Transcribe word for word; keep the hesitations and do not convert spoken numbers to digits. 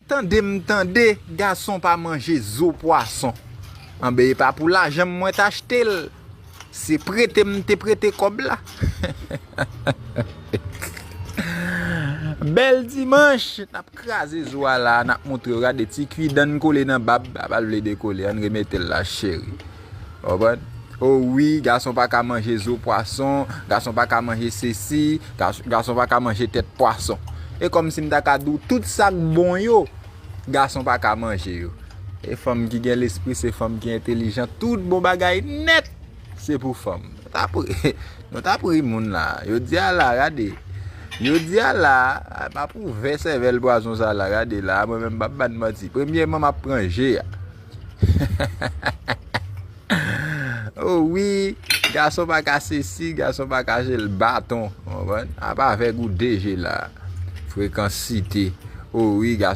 Tande m tande, gason pa manje zo pwason. Anben, e pa pou lajan m mwen t achte l. Se prete m te prete kòb la. Bèl dimanch, n ap kraze zo a la, n ap montre w, gade ti kwi dann kole nan bab, bab al vle dekole, ann remete l la cheri. Konprann? O wi, gason pa ka manje zo pwason, gason pa ka manje sesi, gason, gason pa ka manje tèt pwason. E kòmsi m ta ka di w tout sa k bon yo, gason pa ka manje yo. E fanm ki gen lespri, se fanm ki entelijan, tout bon bagay nèt, se pou fanm. Nou t ap ri, nou t ap ri moun la. Yo di a la, gade. Yo di a la, m ap ouvè sèvèl pwason sa la, gade la, mwen menm m ap ban manti. Premyèman, m ap pran je a. O wi, gason pa ka sesi, gason pa ka jel baton, konprann? Apa avèk ou de je la. Frekansite. O wi, gason